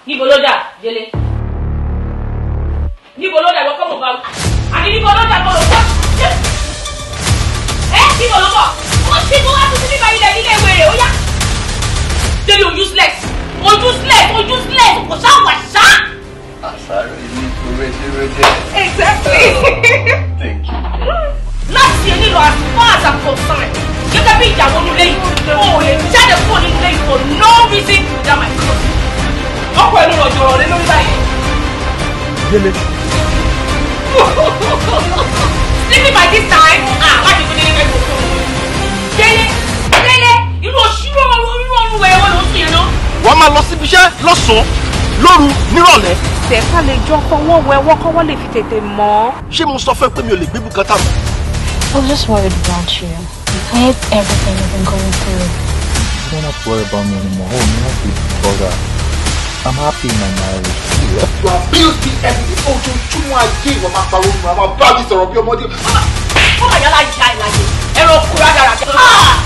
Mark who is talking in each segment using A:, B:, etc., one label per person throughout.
A: Níbo ló dà, Délé? Níbo ló dà, ìwọ kọ́ mọ̀ bá wí? Àní níbo ló dà, kọ́ ló kọ́? Ẹ níbo ló bọ̀? Ó ti kó wá tuntun nípa ilẹ̀ nílé wèrè, ó yá. Délé o useless, o useless, o useless, kò sá wà sá.
B: Àṣàrò ilé ìkórè.
A: Exactly.
B: Thank you.
A: Láti èní lọ, as far as I'm concerned, gẹ́gẹ́ bí ìyàwó nílé yìí, o ò lè jáde kúrò nínú ilé yìí for no reason without my consent. Ọkọ ẹ̀ ló rọ̀ jọ̀rọ̀ lé lórí báyìí.
B: Délé.
A: Sleeping by this time, ah, má ti tún délé fẹ́ gbogbo. Délé, Délé, irú òṣìrò irú ọrùn wẹ̀ wọ́n ló ń sùn yẹn náà.
C: Wọ́n máa lọ síbi iṣẹ́ lọ́sàn-án, lóru, nírọ̀lẹ́.
D: Tẹ̀ka lè jọ fọwọ́ wẹwọ́ kọ́wọ́ lè fi tètè mọ́.
C: Ṣé mo sọ fún ẹ pé mi ò lè gbé bùkátà mọ́?
E: I was just worried about you. I hate everything you've been going through.
B: You don't have to worry about me anymore. Oh, you don't have to bother. I'm happy in my marriage.
F: You abuse me every day. Ojoojúmọ́ ayé ìwọ máa pariwo mi, máa bá mi sọ̀rọ̀ bí ọmọdé.
A: Ó mà yálà ya ìlàjì, ẹ̀rọ kúrò dára.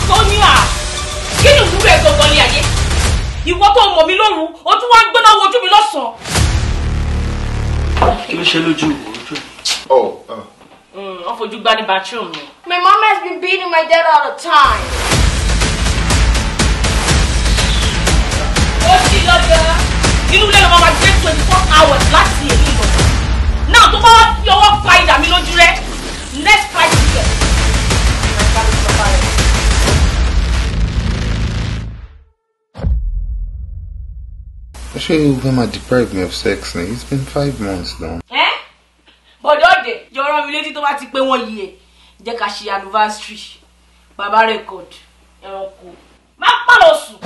A: Sonia, kí ni ìwúrò ẹ̀ gangan ní ayé? Ìwọ tó mọ̀ mí lóru, o tún wá ń gbóná wojú mi lọ́sàn-án.
B: Kí ló ṣe lójú ojú?
F: Oh.
A: Wọ́n fojú gbá ní bathroom mi.
G: My mom has been beating my dad all the time.
A: Ó sì lọ́jọ́. Inú ilé ló máa gbé 24 hours láti èyí lọ. Náà tó bá wá fi ọwọ́ pa ìdá mi lójú rẹ, next 5 years.
F: Ṣé o fẹ́ máa deprive me of sex ni? It's been 5 months now.
A: Ẹ́ bọ̀dọ̀ ọ̀dẹ̀ jọ̀rọ̀ mi létí tó bá ti pé wọ́n yí ẹ̀ jẹ́ ká ṣe anniversary bàbá record ẹranko má pàlọ́ sùn.